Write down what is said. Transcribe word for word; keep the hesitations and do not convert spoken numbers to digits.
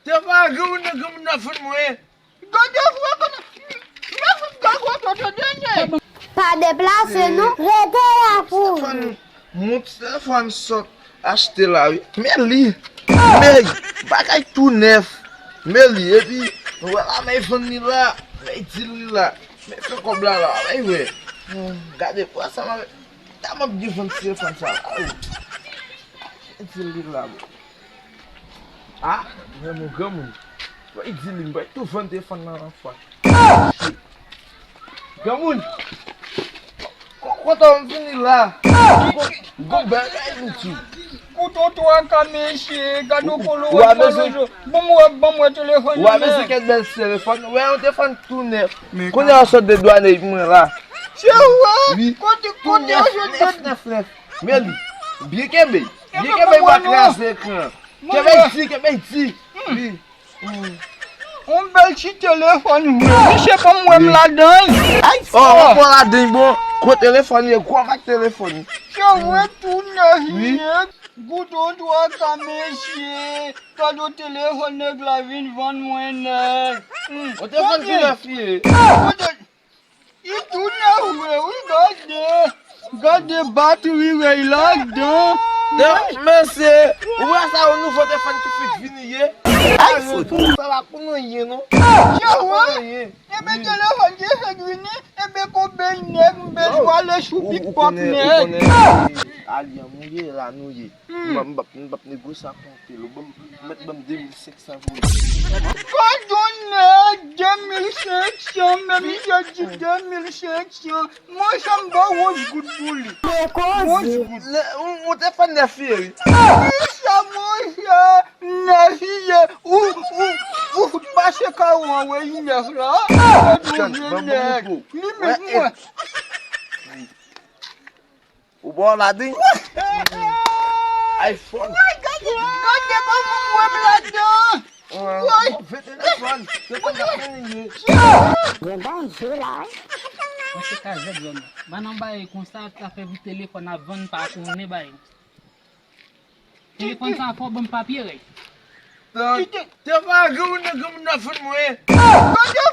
Te pa granmoun nan, granmoun nan fann mwen. Gade vre konnen. Mwen fout gago toto dènye. Pa deplase non, rete la pou ou. Stefan, mont Stefan sot achte la wi. Men li. Men bagay tou nèf. Men li epi nou wè la men vann li la. Men di li la. Men fè kòb la la. Men wè. Gade pou sa mwen ta mwen byen vann Stefan sa. Men di li la. Ah, men mon granmoun. Mwen di li mwen tou vann Stefan nan anfwa. Granmoun. Kontan m vini la. Gon bèl bagay pou ti. Kouto twa ka mesye, gade yon kolo wè fò lojo. Ban m wè, ban m wè telefòn nan. Wa mesye kèt bèl telefòn. Wè yon telefòn tou nèf. Kounye a sot de dwane mwen la. Se wè. Kote kote yo jwenn nèf nèf nèf. Men li. Byen kenbe. Byen kenbe pa kraze ekran. Kenbe di, kenbe di. Wi. Yon bèl ti telefòn vre. Misye ban m wè m ladan l. Oh, ou pran ladan bon. Kote telefòn ye, gwo mak telefòn. Se vre tou nèf ye. Gouton twa ka mesye. Kado telefòn nèg la vin vann mwen nèg. O telefòn ki nèf ye. Li tou nèf vre wi, gade. Gade batri rèy ladan. Men se, ou wè sa yon nouvo telefòn ki fik vini ye. Ay fout. Sa pa pou nou ye non. Sa pa pou nou ye. Enben telefòn ki fèk vini, enben konbyen nèg m bezwen ale sou big pop nèg. Alyan nou ye la nou ye. M p ap negosye ak yon pil. Ou mèt ban m de mil senk san pou li. Padon nèg, de mil senk san, men misye di de mil senk san. Monchè m ba w onz goud pou li. Onz goud. Ou te fè nèf ye wi. Kisa monchè nèf ye? Ou, ou, ou fout mache kawon an wè li nèf la. Padon vye nèg. Li menm mwen. Ou ba w ladan. iPhone. Gade kòman m wè m ladan. Woy. Vye telefòn. Telefòn nan men li ye. Gen danje la wi. Mwen se kazèk zòn nan. Ban nan bagay konsa, sa fè pou telefòn ap vann pa konnen bagay. Telefòn sa fò ban m papye rèy. Te pa granmoun nan granmoun nan fann mwen. Gade